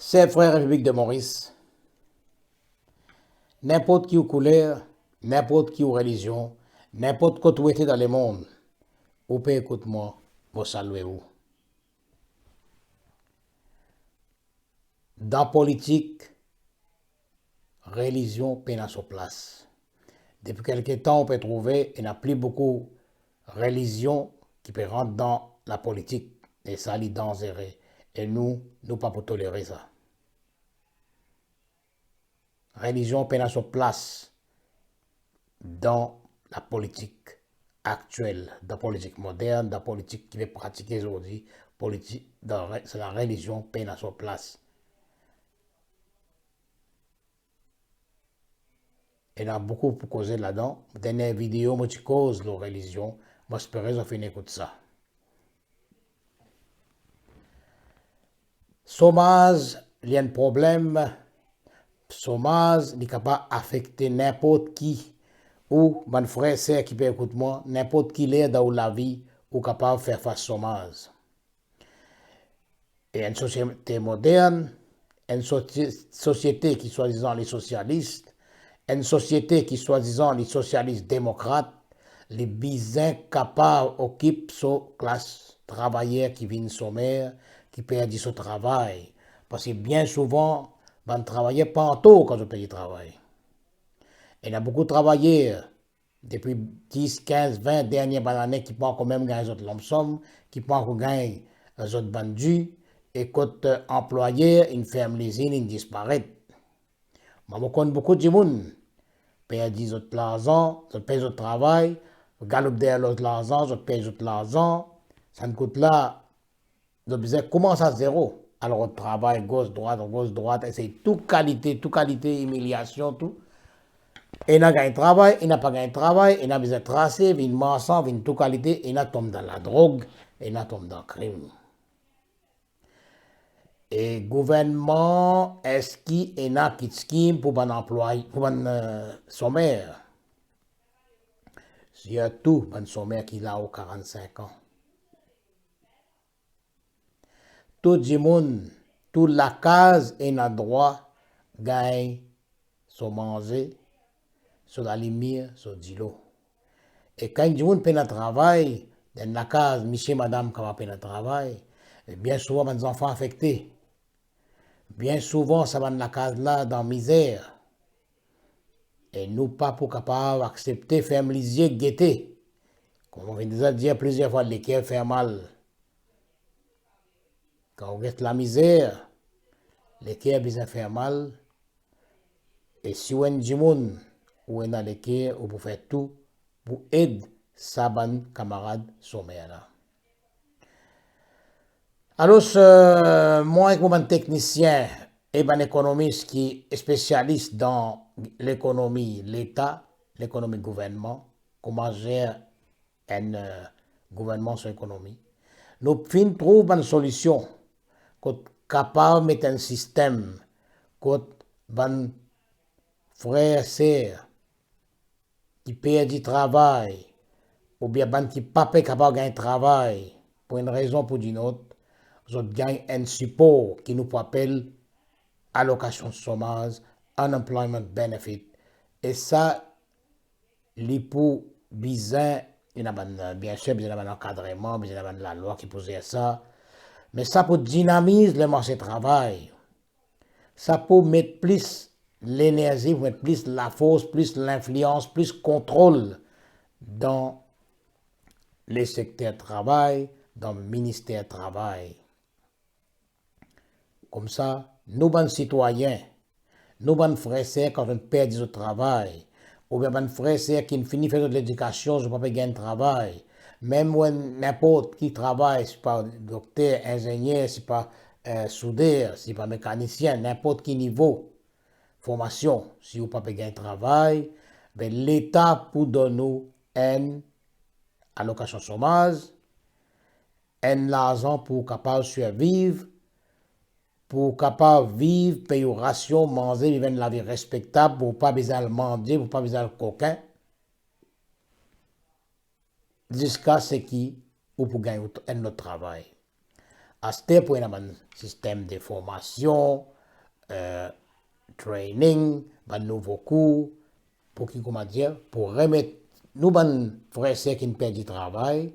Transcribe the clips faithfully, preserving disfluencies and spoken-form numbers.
Ser frer Repiblik de Moris, ninport ki ou kouler, ninport ki ou relizion, ninport kot ou ete dan lemond, ou pe ekout mwa, mo salwe ou. Dan politik, relizion pena so plas. Depi kelke tan, ou pe trouve ena pli boukou relizion ki pe rant dan lapolitik, e sa, li danzere, e nou, nou pa pou tolere sa. Relizion pena so plas dan lapolitik aktiel, dan politik modern, dan politik ki pe pratike zordi, politik, dan re-, sa, larelizion pena so plas. Ena boukou pou koze ladan. Dernie video mo ti koz lor relizion, mo espere zot finn ekout sa. Somaz, li enn problem. Somaz, li kapav afekte ninport ki. Ou, bann frer, ser ki pe ekout mwa, ninport ki ler dan ou lavi, ou kapav fer fas somaz. E enn sosiete modern, enn sosie-, sosiete ki swadizan li sosialis, enn sosiete ki swadizan li sosialis demokrat, li bizin kapav okip so klas travayer ki vinn somer, ki perdi so travay. Parski bien souvan, bann travayer pa antor kan zot perdi travay. Ena boukou travayer, depi dis, kinz, vin dernie bann ane ki pa ankor mem gagn zot lamsom, ki pa ankor gagn zot bann di, e kot, eh, anplwayer inn ferm lizinn, inn disparet. Mwa, mo konn boukou dimoun perdi zot larzan, zot perdi zot travay, galop deryer lot larzan, zot perdi zot larzan, sa enn kout la, zot bizin koumans a zero, al rod travay gos, drwat, gos, drwat, esey tou kalite, tou kalite imiliasion, tou. Ena gagn travay, ena pa gagn travay, ena bizin trase, vinn marsan, vinn tou kalite, ena tom dan ladrog, ena tom dan krim. E gouvernman, eski ena kit skim pou bann anplwaye, pou bann, eh, somer? Sirtou bann somer ki lao karannsink an. Tou dimoun, tou lakaz ena drwa gagn so manze, so lalimier, so dilo. E kan enn dimoun pena travay, dan enn lakaz misie, madam kapav pena travay, e bien souvan bann zanfan afekte. Bien souvan sa bann lakaz la dan mizer. E nou pa pou kapav aksepte ferm lizie gete. Kouma mo finn deza dir plizier fwa, leker fer mal. Kan ou get lamizer, leker bizin fer mal. E si ou enn dimoun, ou ena leker, ou pou fer tou pou ed sa bann kamarad somer la. Alor, eh, mwa ek mo bann teknisien e bann ekonomis ki spesialis dan lekonomi Leta, lekonomi gouvernman, kouma zer enn, eh, gouvernman so ekonomi, nou finn trouv bann solision kot kapav met enn sistem kot bann frer, ser ki perdi travay, oubien bann ki pa pe kapav gagn travay pou enn rezon pou dinot, zot gagn enn sipor ki nou pou apel alokasion somaz, unemployment benefit. E sa, li pou bizin, ena bann, biensir, bizin ena bann ankadreman, bizin ena bann lalwa ki pou zer sa. Me sa pou dinamiz lemarse travay. Sa pou met plis lenerzi, pou met plis lafors, plis linflians, plis kontrol dan lesekter travay, dan minister travay. Koumsa, nou bann sitwayin, nou bann frer, ser, kan zot perdi zot travay, oubien bann frer, ser ki finn fini fer zot ledikasion, zot pa pe gagn travay, mem ou enn ninport ki travay, sipa dokter, inzenier, sipa, eh, souder, sipa mekanisien, ninport ki nivo formasion, si ou pa pe gagn travay, be Leta pou donn ou enn alokasion somaz, enn larzan pou ou kapav sirviv, pou ou kapav viv, pey ou rasion, manze, viv enn lavi respektab, pou ou pa bizin al mandie, pou ou pa bizin al kokin, ziska seki ou pou gagn out-, enn lot travay. Aster pou ena bann sistem de formasion, eh, training, bann nouvo kour, pou ki, kouma dir, pou remet nou bann frer ser ki'nn perdi travay,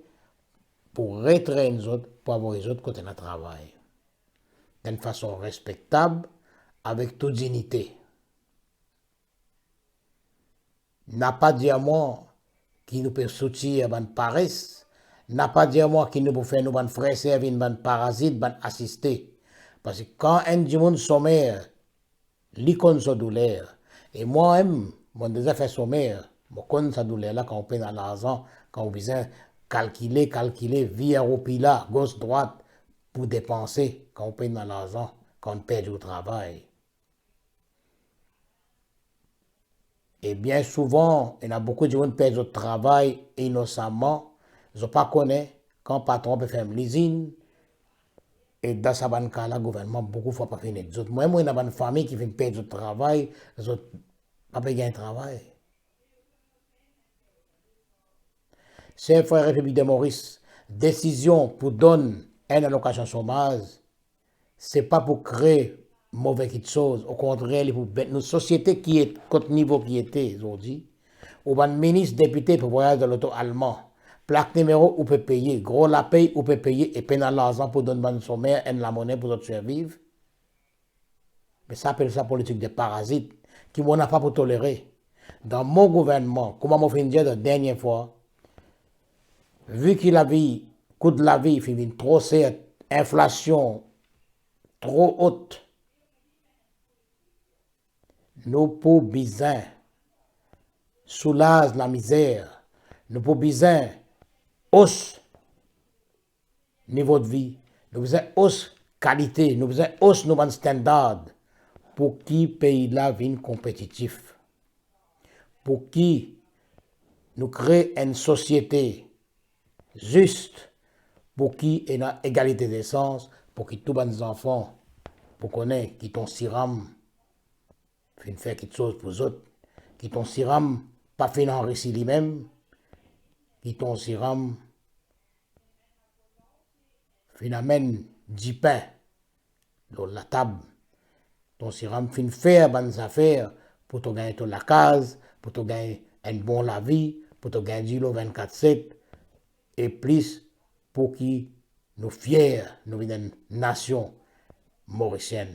pou retrenn zot, pou avoy zot kot ena travay. Dan enn fason respektab, avek tou dignite. Napa dir mwa ki nou pe soutir bann pares, napa dir mwa ki nou pou fer nou bann frer ser vinn bann parazit, bann asiste. Parski kan enn dimoun somer, li konn so douler. E mwa mem, mo deza fer somer, mo konn sa douler la kan ou pena larzan, kan ou bizin kalkile, kalkile, vir roupi la, gos, drwat, pou depanse, kan ou pena larzan, kan ou perdi ou travay. E bien souvan, ena boukou dimoun perd zot travay inosaman, zot pa kone kan patron pe ferm lizinn, e dan sa bann ka la, gouvernman boukou fwa pa finn ed zot. Mwa mem, mo ena bann fami ki finn perd zot travay, zot pa pe gagn travay. Ser frer, Repiblik de Moris, desizion pou donn enn alokasion somaz, se pa pou kre move kitsoz, okontrer, li pou met nou sosiete ki ete, kot nivo ki ete zordi. Ou bann minis, depite pe vwayaz dan loto alman. Plak nimero ou pe peye, gro lapey ou pe peye, e pena larzan pou donn bann somer enn lamone pou zot sirviv. Me sa apel sa politik de parazit, ki mo napa pou tolere. Dan mo gouvernman, kouma mo finn dir dan dernie fwa, vi ki lavi, kou lavi finn vinn tro ser, inflasion tro ot, nou pou bizin soulaz lamizer, nou pou bizin os nivo de vi, nou bizin os kalite, nou bizin os nou bann standard pou ki pei la vinn konpetitif, pou ki nou kre enn sosiete zis, pou ki ena egalite de sans, pou ki tou bann zanfan pou kone ki ton siram finn fer kitsoz pou zot, ki ton siram pa finn anrisi limem, ki ton siram finn amenn dipin lor latab, ton siram finn fer bann zafer pou to gagn to lakaz, pou to gagn enn bon lavi, pou to gagn dilo vennkat set, e plis pou ki nou fier, nou vinn enn nasion morisienn.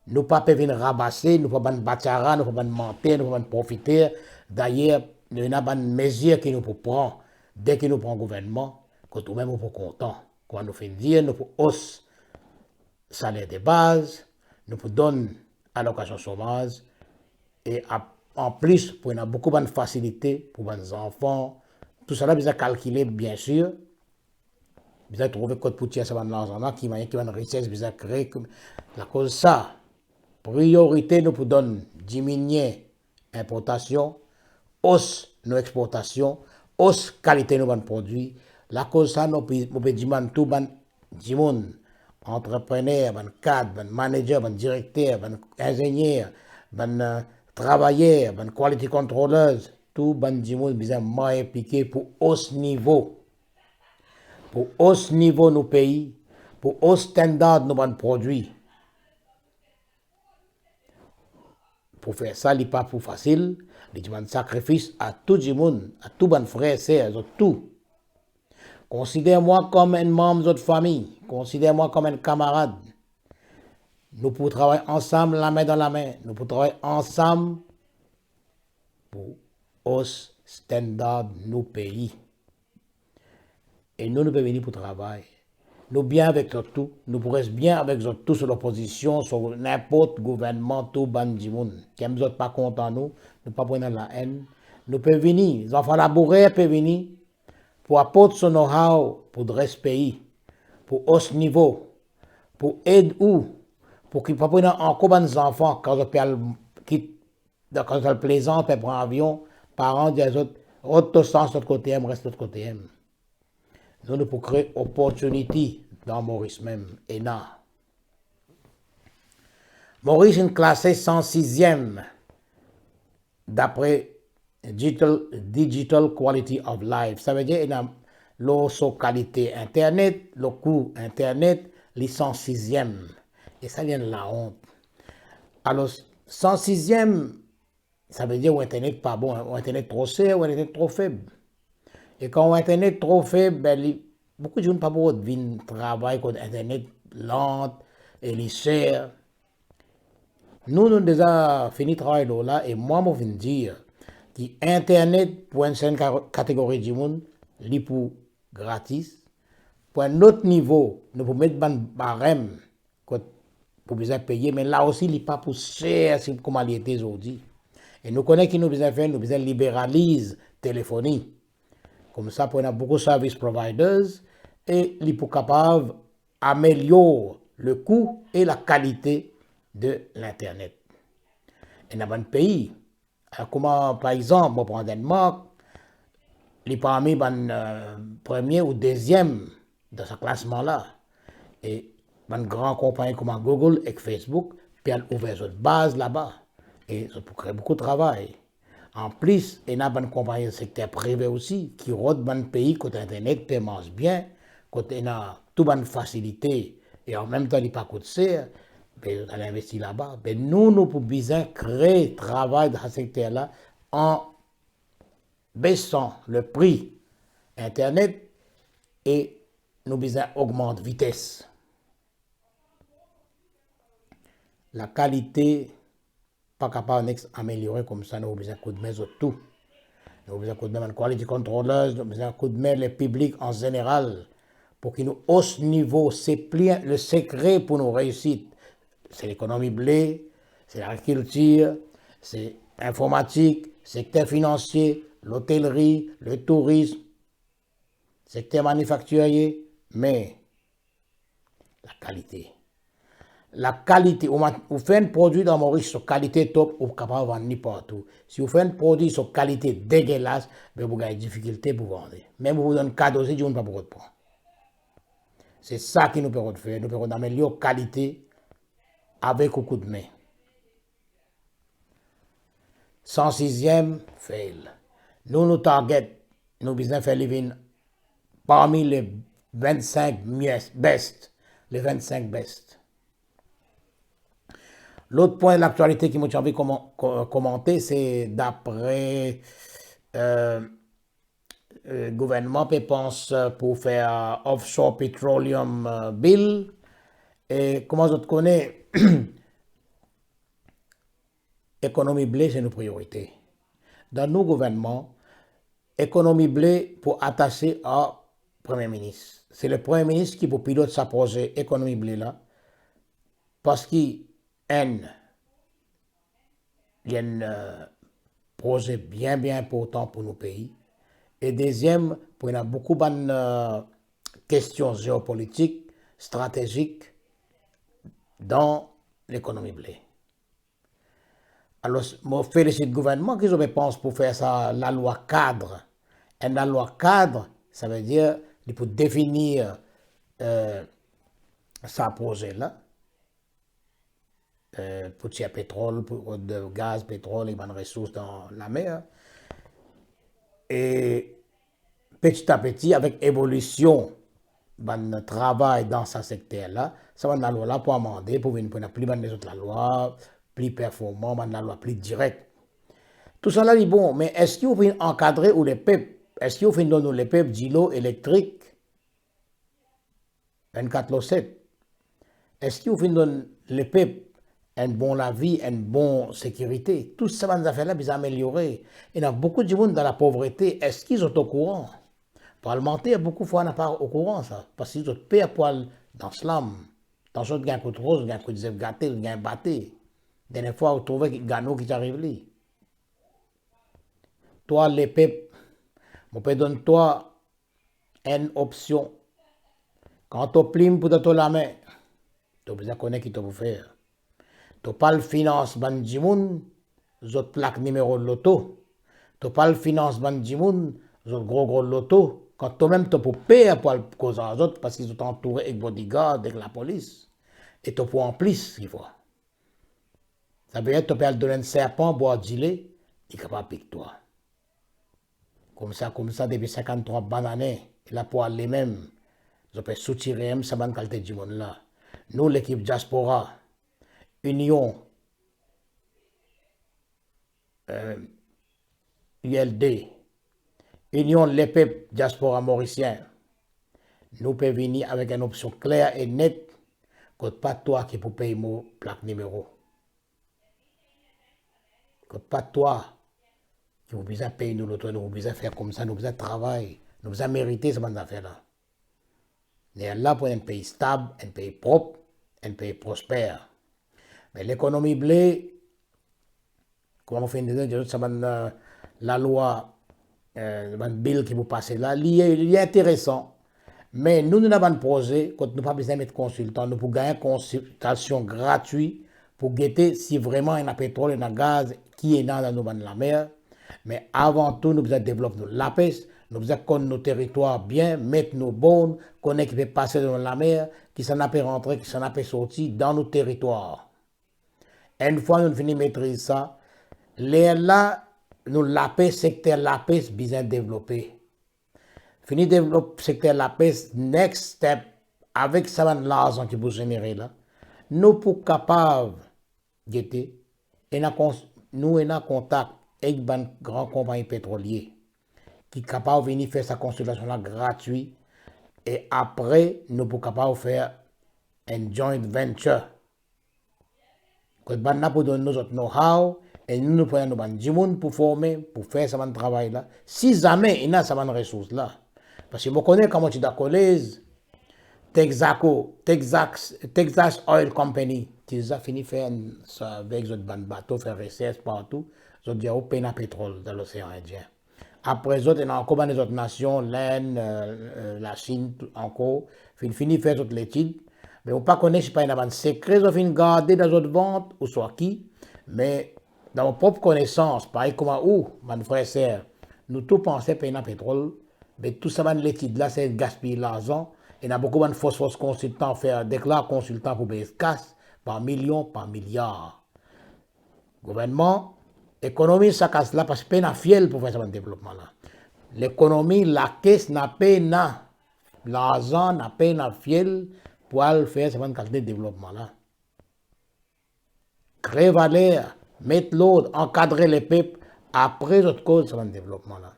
Nou pa pe vinn rabase, nou pa bann batyara, nou pa bann manter, nou pa bann profiter. Dayer, nou ena bann mezir ki nou pou pran, de ki nou pran gouvernman, kot ou mem ou pou kontan. Kouma nou finn dir, nou pou os saler de baz, nou pou donn alokasion somaz, e ap-, anplis, pou ena boukou bann fasilite pou bann zanfan. Tousala bizin kalkile, biensir. Bizin trouve kot pou tir sa bann larzan la, ki manier ki bann rises bizin kree. Lakoz sa, priyorite nou pou donn diminie inportasion, os nou exportasion, os kalite nou bann prodwi. Lakoz sa, nou pe, mo pe dimann tou bann dimoun, antreprener, bann kad, bann manager, bann direkter, bann inzenier, bann, eh, travayer, bann quality controllers, tou bann dimoun bizin marye pike pou os nivo, pou os nivo nou pei, pou os standard nou bann prodwi. Pou fer sa, li pa pou fasil, li dimann sakrifis a tou dimoun, a tou bann frer, ser, zot tou. Konsider mwa kom enn manm zot fami, konsider mwa kom enn kamarad. Nou pou travay ansam, lame dan lame, nou pou travay ansam pou os standard nou pei. E nou, nou pe vini pou travay. Nou bien avek zot tou, nou pou res bien avek zot tou, so lopozision, so ninport gouvernman, tou bann dimoun. Ki mem zot pa kontan nou, nou pa pou ena laenn. Nou pe vini, zanfan labourer pe vini pou aport so know-how pou dres pei, pou os nivo, pou ed ou, pou ki pa pou ena ankor bann zanfan, kan zot pe al kit, dan kan zot al Plezan, pe pran avion, paran dir zot, "Rod to sans lot kote, res lot kote." Nou, nou pou kree opportunity dan Moris mem, ena. Moris inn klase san siziem dapre Digital, Digital Quality of Life. Savedir ena lor so kalite internet, lor kou internet, li san siziem. E sa, li enn laont. Alor, san siziem, savedir ou internet pa bon, ou internet tro ser, ou internet tro feb. E kan ou internet tro feb, be, li, boukou dimoun pa pou vinn travay kot internet lant e li ser. Nou, nou deza fini travay lor la, e mwa, mo finn dir ki internet pou enn sertenn ka-, kategori dimoun, li pou gratis. Pou enn lot nivo, nou pou met bann barem kot pou bizin peye, me la osi, li pa pou ser si kouma li ete zordi. E nou kone ki nou bizin fer, nou bizin liberaliz telefoni. Koumsa, pou ena boukou service providers, e li pou kapav amelior le kou e lakalite de linternet. Ena bann pei, eh, kouma par exanp, mo pran Denmark, li parmi bann, eh, premie ou deziem dan sa klasman la. E bann gran konpagni kouma Google ek Facebook pe al ouver zot baz laba. E zot pou kre boukou travay. Anplis, ena bann konpagni sekter prive osi ki rod bann pei kot internet pe mars bien, kot ena tou bann fasilite e anmemtan li pa kout ser, be zot al investi laba. Be nou, nou pou bizin kre travay dan sa sekter la an besan le pri internet e nou bizin ogmant vites. Lakalite pa kapav nek ameliore koumsa, nou bizin koudme zot tou. Nou bizin koudme bann quality controllers, nou bizin koudme lepiblik an zeneral, pou ki nou os nivo. Se pli le sekre pou nou reisit. Se lekonomi ble, se lagrikiltir, se informatik, sekter finansie, lotelri, letourism, sekter manifaktirie, me lakalite. Lakalite, ou ma-, ou fer enn prodwi dan Moris, so kalite top, ou kapav vann li partou. Si ou fer enn prodwi, so kalite degelas, be ou pou gagn difikilte pou vande. Mem ou pou donn kado, si dimoun pa pou rod pran. Se sa ki nou pe rod fer, nou pe rod amelior kalite avek ou koudme. San siziem, fail. Nou, nou target, nou bizin fer li vinn parmi le vennsenk mieux, best, le vennsenk best. Lot pwin laktialite ki mo ti anvi koman-, ko-, komante, se dapre, eh, eh, gouvernman pe pans, eh, pou fer offshore petroleum, eh, bill. E kouma zot kone, ekonomi ble se nou priorite. Dan nou gouvernman, ekonomi ble pou atase ar Premie Minis. Se le Premie Minis ki pou pilot sa proze ekonomi ble la, parski enn, li enn, eh, proze bien, bien inportan pou nou pei. E deziem, pou ena boukou bann, eh, kestion zeopolitik, stratezik dan lekonomi ble. Alor, mo felisit gouvernman ki zot pe pans pou fer sa lalwa kad. Enn lalwa kad, savedir li pou definir, eh, sa proze la, eh, pou tir petrol, pou, de gaz, petrol e bann resours dan lamer. E peti a peti, avek evolision bann travay dan sa sekter la, sa bann lalwa la pou amande, pou vinn pou ena pli bann lezot lalwa pli performan, bann lalwa pli direk. Tousala li bon, me eski ou finn ankadre ou lepep? Eski ou finn donn ou lepep dilo, elektrik, vennkat lor set? Eski ou finn donn lepep enn bon lavi, enn bon sekirite? Tou sa bann zafer la bizin ameliore. Ena boukou dimoun dan lapovrete, eski zot okouran? Parlmanter, boukou fwa, napa okouran sa, parski zot per pou al dan slam. Tansion zot gagn kout roz, zot gagn kout zef gate, zot gagn bate. Dernie fwa, ou trouve ki Gano ki ti ariv li. Twa lepep, mo pe donn twa enn opsion. Kan to plim pou dan to lame, to bizin kone ki to pou fer. To pa al finans bann dimoun zot plak nimero loto. To pa al finans bann dimoun zot gro gro loto, kan tomem to pou per pou al koz ar zot, parski zot antoure ek bodigard, ek lapolis, e to pou anplis, ki fwa. Savedir to pe al donn enn serpan bwar dile, li kapav pik twa. Koumsa, koumsa, depi sinkant-trwa bann ane, la pou ale mem, zot pe soutire mem sa bann kalite dimoun la. Nou, lekip diaspora, Inion, eh, U L D, Inion Lepep Diaspora Morisien, nou pe vini avek enn opsion kler e net, kot pa twa ki pou pey mo plak nimero. Kot pa twa ki pou bizin pey nou loto, nou pou bizin fer koumsa, nou bizin travay, nou bizin merite sa bann zafer la. Lerla pou enn pei stab, enn pei prop, enn pei prosper. Me lekonomi ble, kouma mo finn dir zot, sa bann, eh, lalwa, eh, bann bil ki pou pase la, li, li interesan. Me nou, nou ena bann proze kot nou pa bizin met konsiltan, nou pou gagn konsiltasion gratwi pou gete si vreman ena petrol, ena gaz, ki ena dan nou bann lamer. Me avan tou, nou bizin devlop nou lapes, nou bizin konn nou teritwar bien, met nou born, kone ki pe pase dan nou lamer, kisannla pe rantre, kisannla pe sorti dan nou teritwar. Enn fwa nou fini metriz sa, lerla nou lapes, sekter lapes bizin devlope. Fini devlop sekter lapes, next step, avek sa bann larzan ki pou zenere la, nou pou kapav gete, ena kons-, nou ena kontak ek bann gran konpagni petrolie ki kapav vini fer sa konsiltasion la gratwi, e apre nou pou kapav fer enn joint venture. Kot bann la pou donn nou zot know-how, e nou, nou pou ena nou bann dimoun pou forme, pou fer sa bann travay la. Si zame ena sa bann resours la. Parski mo kone kan mo ti dan kolez, Texaco, Texas, Texas Oil Company, ti deza fini fer enn, sa, avek zot bann bato, fer resers partou, zot dir ou pena petrol dan Losean Indien. Apre zot, ena ankor bann lezot nasion, Lenn, eh, eh, Lasinn, tou, ankor, finn fini fer zot letid. Me mo pa kone si pa ena bann sekre zot finn garde dan zot vant ouswa ki, me dan mo prop konesans, parey kouma ou, bann frer, ser, nou tou panse pena petrol, me tou sa bann letid la, se gaspiy larzan, ena boukou bann fos, fos konsiltan fer, deklar konsiltan pou bes kas, par milion, par miliar. Gouvernman, ekonomi sa kas la, parski pena fiel pou fer sa bann devlopman la. Lekonomi, lakes, na pena larzan, na pena fiel pou al fer sa bann kalite devlopman la. Kre valer, met lord, ankadre lepep, apre zot koz sa bann devlopman la.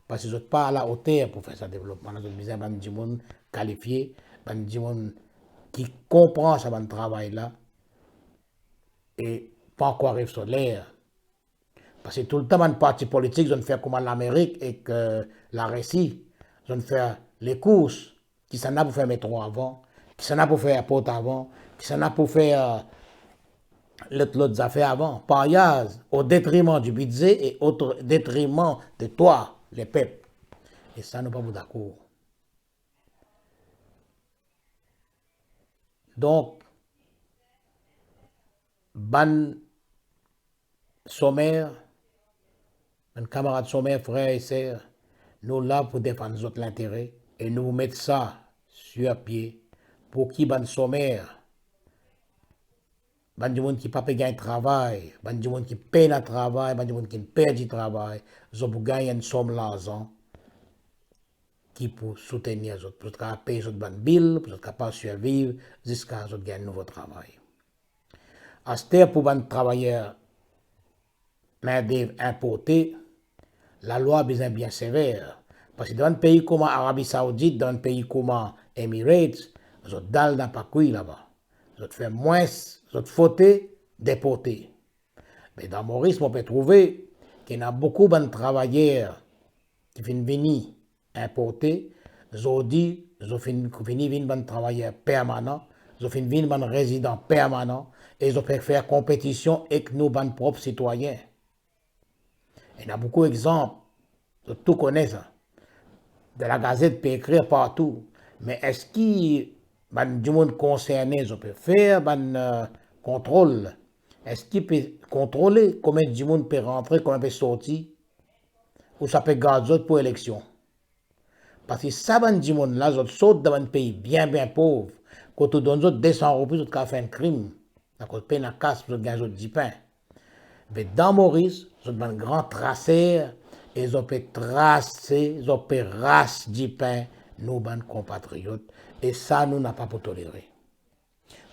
Parski zot pa alaoter pou fer sa devlopman la, zot bizin bann dimoun kalifie, bann dimoun ki konpran sa bann travay la, e pa ankor ariv so ler. Parski toultan bann parti politik, zot fer kouma Lamerik ek, eh, Larisi, zot fer lekours, kisannla pou fer metro avan, kisannla pou fer airport avan, kisannla pou fer, eh, lot, lot zafer avan, paryaz, au détriment du budget et au détriment de toi, lepep. E sa, nou pa pou dakor. Donk, bann somer, bann kamarad somer, frer e ser, nou la pou defann zot lintere e nou pou met sa sir pie pou ki bann somer, bann dimoun ki pa pe gagn travay, bann dimoun ki pena travay, bann dimoun ki perdi travay, zot pou gagn enn som larzan ki pou soutenir zot, pou zot kapav pey zot bann bil, pou zot kapav sirviv ziska zot gagn nouvo travay. Aster pou bann travayer mindev inporte, lalwa bizin bien sever, parski dan bann pei kouma Arabi Saoudit, dan bann pei kouma Emirates, zot dal dan pakwi laba. Zot fer mwins, zot fote, deporte. Me dan Moris, mo pe trouve ki ena boukou bann travayer ki finn vini inporte, zordi, zot finn vini vinn bann travayer permanan, zot finn vinn bann rezidan permanan, e zot pe fer konpetision ek nou bann prop sitwayin. Ena boukou exanp, zot tou kone sa. Dan lagazet pe ekrir partou. Me eski bann dimoun konserne, zot pe fer bann, eh, kontrol? Eski pe kontrole konbien dimoun pe rantre, konbien pe sorti? Ouswa pe gard zot pou eleksion? Parski sa bann dimoun la, zot sort dan bann pei bien, bien pov, kot ou donn zot de san roupi, zot kapav fer enn krim, akoz pena kas pou zot gagn zot dipin. Me dan Moris, zot bann gran traser, e zot pe trase, zot pe ras dipin nou bann konpatriot, e sa nou napa pou tolere.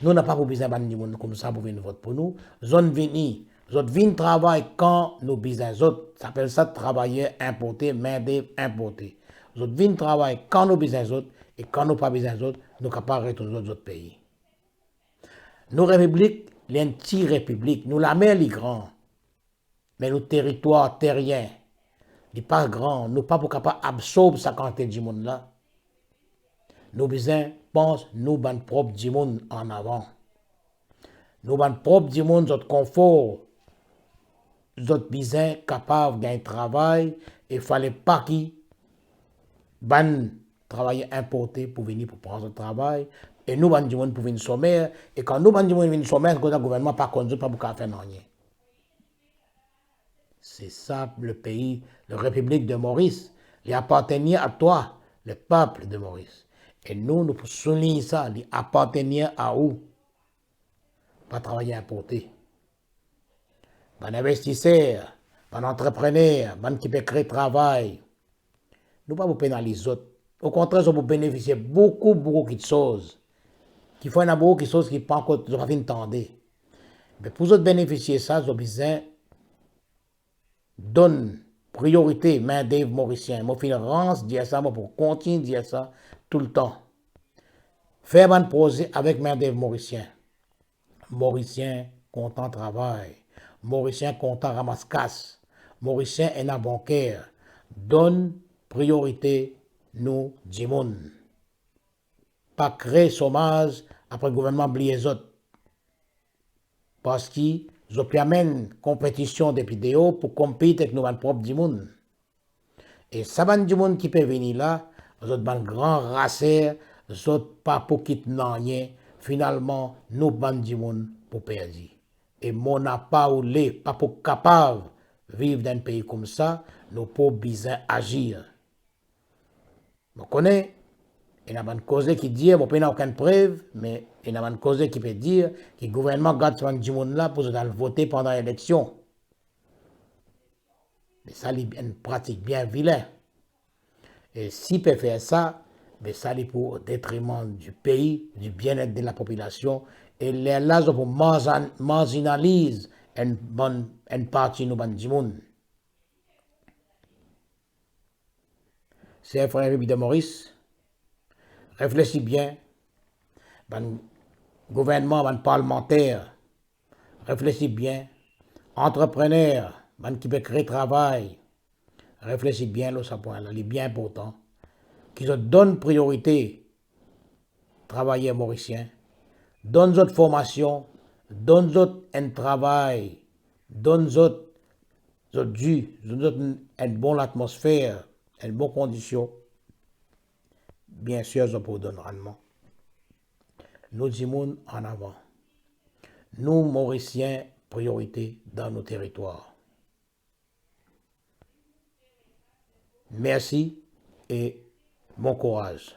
Nou napa pou bizin bann dimoun koumsa pou vinn vot pou nou. Zot vini, zot vinn travay kan nou bizin zot. Sa apel sa travayer inporte, mindev inporte. Zot vinn travay kan nou bizin zot, e kan nou pa bizin zot, nou kapav retourn zot zot pei. Nou repiblik, li enn ti repiblik. Nou lamer li gran. Me nou teritwar terien, li pa gran, nou pa pou kapav absorb sa kantite dimoun la. Nou bizin pans nou bann prop dimoun an avan. Nou bann prop dimoun, zot konfor, zot bizin kapav gagn travay, e fale pa ki bann travayer inporte pou vini pou pran zot travay, e nou bann dimoun pou vinn somer, e kan nou bann dimoun vinn somer, kouma gouvernman pa konn zot, pa pou kapav fer nanye. C'est ça le pays, la République de Maurice. Li apartenir a twa, le peuple de Maurice. E nou, nou pou soulign sa, li apartenir a ou. Pa travayer inporte. Bann investiser, bann antreprener, bann ki pe kre travay, nou pa pou penaliz zot. Okontrer, zot pou benefisie boukou, boukou kitsoz. Ki fwa ena boukou kitsoz ki pankor, zot pa finn tande. Me pou zot benefisie sa, zot bizin donn priorite mindev morisien. Mo finn rans dir sa, mo pou kontign dir sa toultan. Fer bann proze avek mindev morisien. Morisien kontan travay. Morisien kontan ramas kas. Morisien ena bon ker. Donn priorite nou dimoun. Pa kre somaz, apre gouvernman bliye zot. Parski zot pe amenn konpetision depi deor pou konpit ek nou bann prop dimoun. E sa bann dimoun ki pe vini la, zot bann gran raser, zot pa pou kit nanye, finalman, nou bann dimoun pou perdi. E mo napa oule, pa pou kapav viv dan enn pei koumsa, nou pou bizin azir. Mo kone, ena bann koze ki dir, mo pena okenn prev, me ena bann koze ki pe dir ki gouvernman gard sa bann dimoun la pou zot al vote pandan eleksion. Me sa li enn pratik bien vilin. E si pe fer sa, me sa li pou detriman di pei, di bienet de lapopilasion, e lerla zot pou marzan-, marzinaliz enn bann, enn parti nou bann dimoun. Ser frer, Repiblik de Moris, reflesi bien, bann gouvernman, bann parlmanter, reflesi bien, antreprener, bann ki pe kre travay, reflesi bien lor sa pwin la, li bien inportan ki zot donn priorite travayer morisien, donn zot formasion, donn zot enn travay, donn zot, zot di, donn zot enn, enn bon latmosfer, enn bon kondision. Biensir, zot pou donn rannman. Nou dimoun an avan. Nou Morisien priorite dan nou teritwar. Mersi e bon kouraz.